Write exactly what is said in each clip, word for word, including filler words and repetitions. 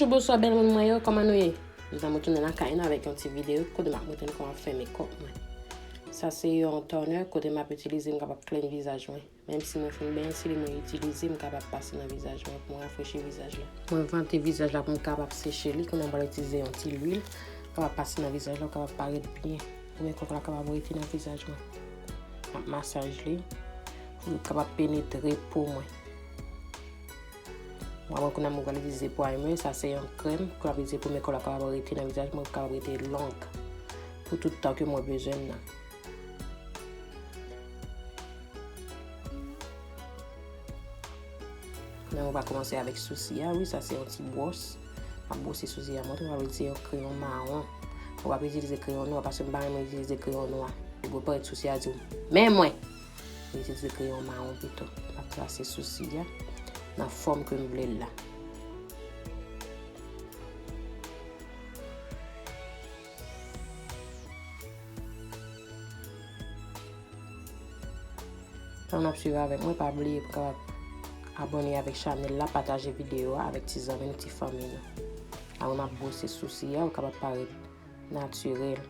Bonswa bèl moun mwen yo, kòman nou ye? Jodi a mwen tounen lakay nou avèk yon ti videyo kote m ap montre nou kòman fè makeup mwen. Sa se yon toner kote m ap itilize m kapab clean vizaj mwen. Menm si mwen fin benyen, se li mwen itilize, m kapab pase nan vizaj mwen pou mwen rafrechi vizaj la. Mwen vante vizaj la pou m kapab seche li, kounye a m pral itilize yon ti lwil, kapab pase nan vizaj la, ou kapab parèt byen. Pou makeup la kapab rete nan vizaj mwen. M ap masaj li pou li kapab penetre po mwen. Mwen wè kounye a mwen pral itilize primer, sa se yon krèm pou l ap itilize pou makeup la kapab rete nan vizaj mwen, kapab rete long pou tout tan ke mwen bezwen l nan. Men mwen va kòmanse avèk sousi a, wi, sa se yon ti bwòs. M ap bwose sousi a, montre m ap itilize yon kreyon mawon. Mwen p ap itilize kreyon nwa paske m pa renmen itilize kreyon nwa. Li gon parèt sousi a di w, men mwen! Mwen itilize kreyon mawon pito. M ap trase sousi a nan fòm ke m vle l la. Tan n ap swiv avèk mwen, pa bliye pou kapab abòne avèk chanèl la, pataje videyo a avèk ti zanmi nou, ti fanmi nou. Apre m ap bwose sousi a, ou kapab parèt natirèl.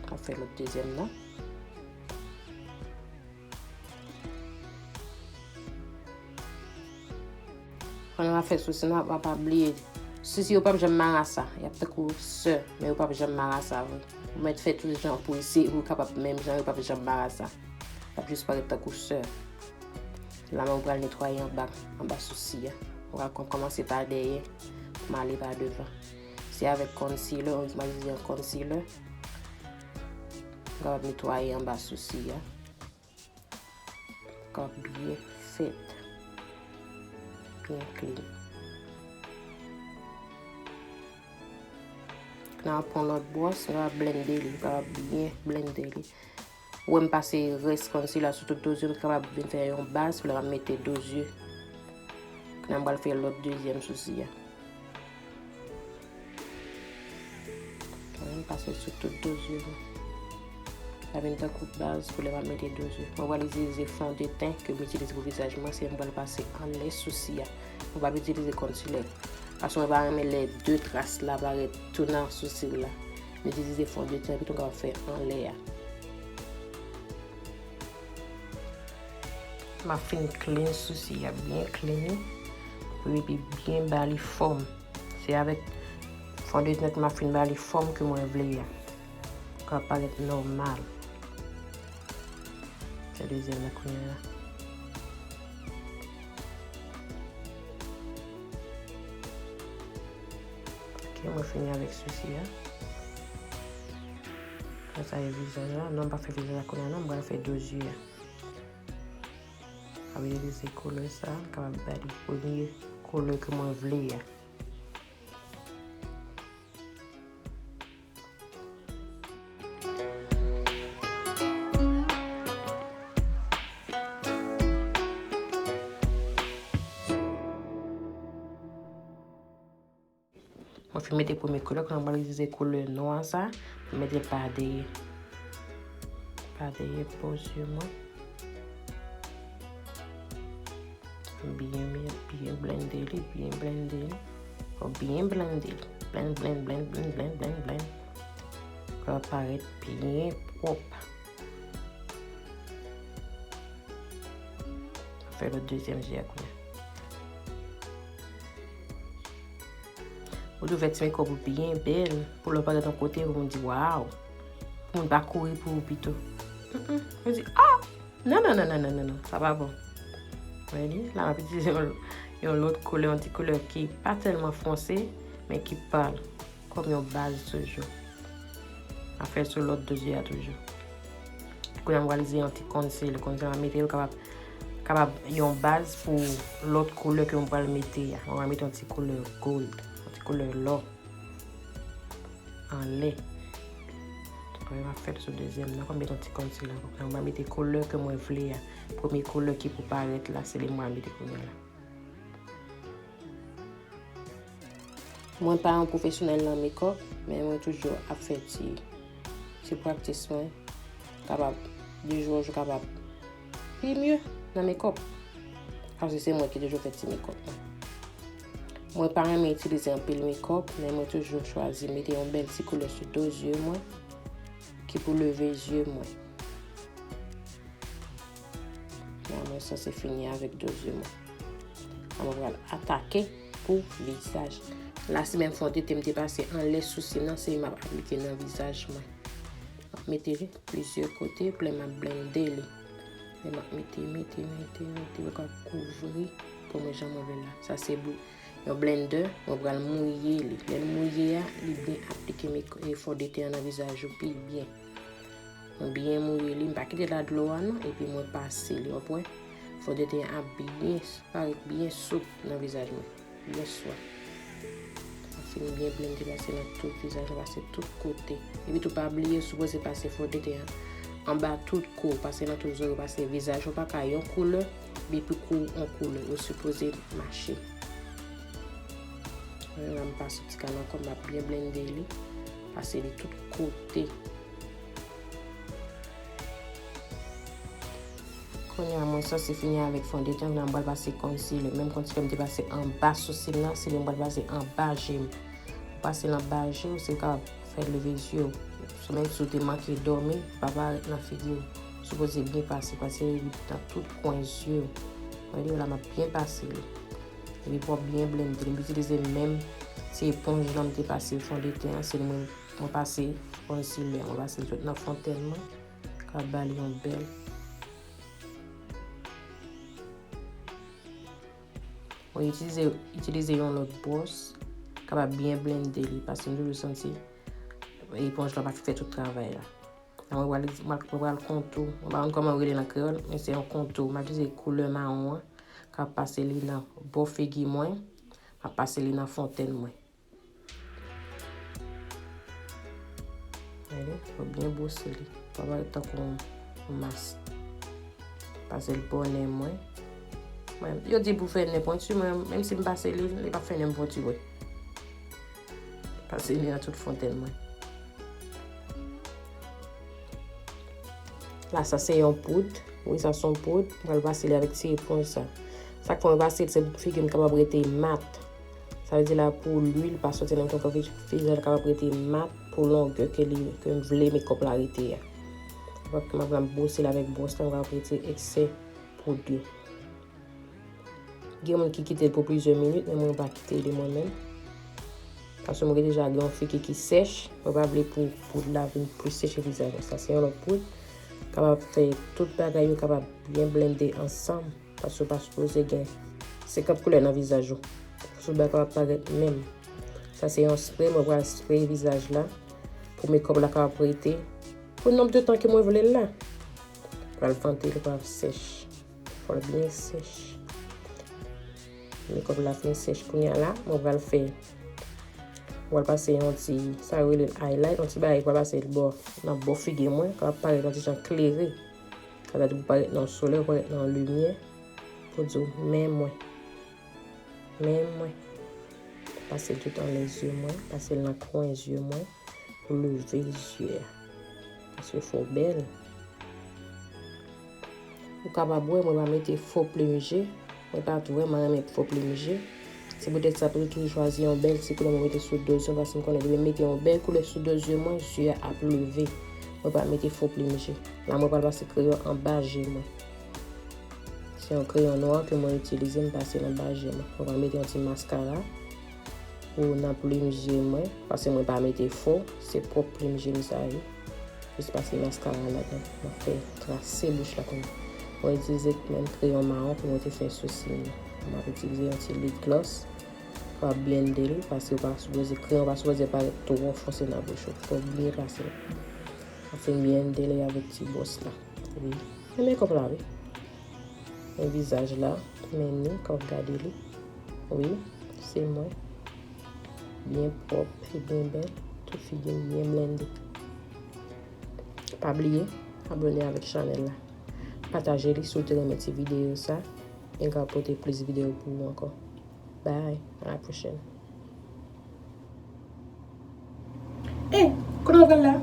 Ap fè lòt dezyèm nan. Pandan w ap fè sousi nan, pa, pa bliye, sousi yo p ap janm marasa. Y ap tankou sè, men yo p ap janm marasa vre. Ou mèt fè tout jan pou eseye, pou kapab menm jan, yo p ap janm marasa. Y ap jis parèt tankou sè. La, mwen pral netwaye anba, anba sousi a. Mwen pral kòm-, kòmanse pa dèyè, pou m ale pa devan. Se avèk concealer, mwen itilize yon concealer. Mwen kapab netwaye anba sousi a. K ap byen fèt. Byen clean. N a pran lòt bwòs, n a blende li, n a byen blende li. Ou wè m pase rès concealer sou tout do zye m, m kapab vin fè yon baz pou lè m ap mete do zye. Kounye a m pral fè lòt dezyèm sousi a. Mwen pase sou tout do zye mwen. Sa vin tankou baz pou lè m ap mete do zye. Mwen pral itilize fondeten ke m itilize pou vizaj mwen, se m pral pase anlè sousi a. Mwen p ap itilize concealer. Paske mwen pa renmen lè de tras la parèt tou nan sousi w la. M itilize fondeten pito m kapab fè anlè a. M ap fin clean sousi a, byen clean li, pou epi byen ba li fòm. Se avèk fondeten m ap fin ba li fòm ke mwen vle a. Pou l ka parèt nòmal. Se dezyèm nan kounye a. Ok, mwen fini avèk sousi a. Sa se vizaj la. Non, m pa fè vizaj la kounye a, non, m pral fè do zye a. Ap itilize koulè sa, m kapab ba li premye koulè ke mwen vle a. Mwen fin mete premye koulè, kounye a mwen itilize koulè nwa sa, mwen mete l pa dèyè. Pa dèyè po zye mwen. Byen, byen, byen blende li, byen blende li. Fò byen blende li. Blend, blend, blend, blend, blend, blend, blend. Fò l parèt byen pwòp. Fè lòt dezyèm zye a kounye a. Ou dwe fè ti makeup ou byen bèl, pou lè w parèt yon kote, pou moun di, "Waw!" Pou moun pa kouri pou ou pito. Mm, mm. Moun di, "Ah! Non, non, non, non, non, non, non, sa pa bon." Wè li, la, m ap itilize yon, yon lòt koulè, yon ti koulè ki pa tèlman fonse, men ki pal. Kòm yon baz toujou. M ap fè l sou lòt do zye a toujou. Kounye a m pral itilize yon ti concealer. Concealer m ap mete yo kapab, kapab yon baz pou lòt koulè ke m pral mete a. Mwen pral mete yon ti koulè gold, yon ti koulè lò anlè. Kounye a m ap fè l sou dezyèm nan, kòm m mete yon ti concealer ankò. Kounye a m pral mete koulè ke mwen vle a. Premye koulè ki pou parèt la, se li m pral mete kounye a la. Mwen pa yon pwofesyonèl nan makeup, men mwen toujou ap fè ti, ti practice mwen. Kapab, de jou an jou, kapab pi mye nan makeup. Paske se mwen ki toujou fè ti makeup mwen. Mwen pa renmen itilize anpil makeup, men mwen toujou chwazi mete yon bèl ti koulè sou do zye mwen, ki pou leve zye mwen. La, mwen sanse fini avèk do zye mwen. La, mwen pral atake pou vizaj. La, se menm fondeten m te pase anlè sousi m nan, se li m ap aplike nan vizaj mwen. M ap mete plizyè kote, epi m ap blende li. Lè m ap mete, mete, mete, mete, mwen ka kouvri pou mwen jan mwen vle la. Sa se bou-, yon blender, mwen pral mouye li. Lè l mouye a, li byen aplike mek-, e, fondeten an nan vizaj ou pi byen. Mwen byen mouye li, m pa kite la dlo a non, epi mwen pase li, w ap wè. Fondeten an ap byen, parèt byen soup nan vizaj mwen. Byen swè. Sa fin byen blende, pase nan tout vizaj ou, pase tout kote. Epi tou pa bliye, ou sipoze pase fondeten an anba tout kou, pase nan tout zòrèy, pase vizaj ou pa ka yon koulè, epi kou yon koulè, ou sipoze mache. Mwen la m pase ti kal ankò, m ap byen blende li, pase li tout kote. Kounye a, mwen sanse fini avèk fondeten, la m pral pase concealer. Menm concealer m te pase anba sousi m nan, se li m pral pase anba je m. Ou pase l anba je w, se li k ap fè leve zye w. Menm si w te manke dòmi, pa parèt nan figi w. Sipoze byen pase, pase li nan tout kwen zye w. Wè li la, m ap byen pase li. Epi pou w ap byen blende, m itilize menm ti eponj lan m te pase fondeten an, se li mwen, mwen pase concealer, mwen pase l tout nan fòntèn mwen. Ka ba li yon bèl. Mwen itilize, itilize yon lòt bwòs, kapab byen blende li, paske m toujou santi eponj la pa fè tout travay la. Mwen pral, mwen pral kontou, mwen pa konn kòman yo rele l an kreyòl, men se yon kontou. M ap itilize koulè mawon an, k ap pase li nan bò figi mwen, m ap pase li nan fòntèn mwen. Gade, fò byen bwose li. Pa parèt tankou yon, yon mas. Pase l bò nen mwen. Mwen, yo di pou fè nen pwenti, mwen, menm si m pase li, li p ap fè nen m pwenti vre. Pase li nan tout fòntèn mwen. La, sa se yon poud. Wi, sa se yon poud. Mwen pral pase li avèk ti eponj sa. Sa k fè mwen pase l, se pou figi m kapab rete mat. Sa vle di la pou lwil pa soti nan ton kòve, figi a kapab rete mat pou longè ke li, ke m vle makeup la rete a. Apre ke m ap pran bwose l avèk bwòs la, m kapab retire eksè poud yo. Gen moun ki kite l pou plizyè minit, men mwen pa kite li mwen menm. Paske mwen gen deja gen yon figi ki sèch, mwen pa vle pou poud la vin plis seche vizaj mwen. Sa se yon lòt poud. Kapab fè tout bagay yo kapab byen blende ansanm. Paske w pa sipoze gen senkant koulè nan vizaj ou. Paske w pa kapab parèt menm. Sa se yon spre, mwen pral spre vizaj la. Pou makeup la kapab rete. Pou nonb de tan ke mwen vle l la. Pral vante, li pral sèch. Fò l byen sèch. Makeup la fin sèch kounye a la, mwen pral fè, mwen pral pase yon ti, sa yo rele l highlight, yon ti bagay pral pase l bò, nan bò figi mwen, k ap parèt yon ti jan klere. Sa vle di pou parèt nan yon solèy, ou parèt nan yon limyè, pou di w, men mwen. Men mwen. Pase l tout anlè zye mwen, pase l nan kwen zye mwen. Pou leve zye a. Paske fò w bèl. Ou kapab wè, mwen pa mete fo plim je. Mwen pa vrèman renmen fo plim je. Se poutèt sa, mwen toujou chwazi yon bèl ti koulè mwen mete sou do zye m, paske m konnen depi m mete yon bèl koulè sou do zye mwen, zye a ap leve. Mwen pa mete fo plim je. La, mwen pral pase kreyon anba je mwen. Se yon kreyon nwa ke mwen itilize, m pase l anba je mwen. Mwen pral mete yon ti maskara. Pou nan plim je mwen, paske mwen pa mete fo, se pwòp plim je m sa ye. Jis pase maskara ladan, m ap fè trase bouch la kounye a. Mwen itilize menm kreyon mawon pou mwen te fè sousi m nan. M ap itilize yon ti lip gloss pou ap blende li, paske w pa sipoze, kreyon pa sipoze parèt twò fonse nan bouch ou. Fò w byen pase l. M ap fin blende li avèk ti bwòs la. Wi. Men makeup la, wi. Men vizaj la, men ni, kan w ap gade li. Wi, se mwen. Byen pwòp e byen bèl. Tout figi m byen blende. Pa bliye, abòne avèk chanèl la. Pataje li si w te renmen ti videyo sa. E m ka pote plis videyo pou ou ankò. Bye, à la prochaine. E, kote w pral la?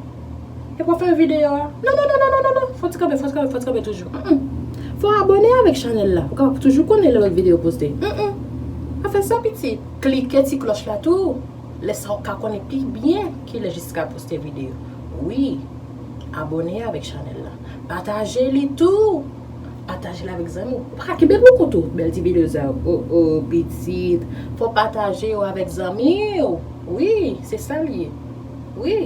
E pou w fè videyo a? Non, non, non, non, non, non, non. Fò w ti kanpe, fò w ti kanpe, fò w ti kanpe toujou. Mm, mm. Fò w abòne avè Avèk chanèl la, ou kapab toujou konnen lè lòt videyo poste. Mm, mm. Pa fè sa, pitit. Klike ti klòch la tou. Lè sa, ou ka konnen pi byen kilè Jessica poste videyo. Wi, abòne avèk chanèl la. Pataje li tou. Pataje l avèk zanmi w. Ou pa ka kenbe l pou kont ou, bèl ti videyo sa yo. O, o, pitit. Fò w pataje yo avèk zanmi w. Wi, se sa l ye. Wi.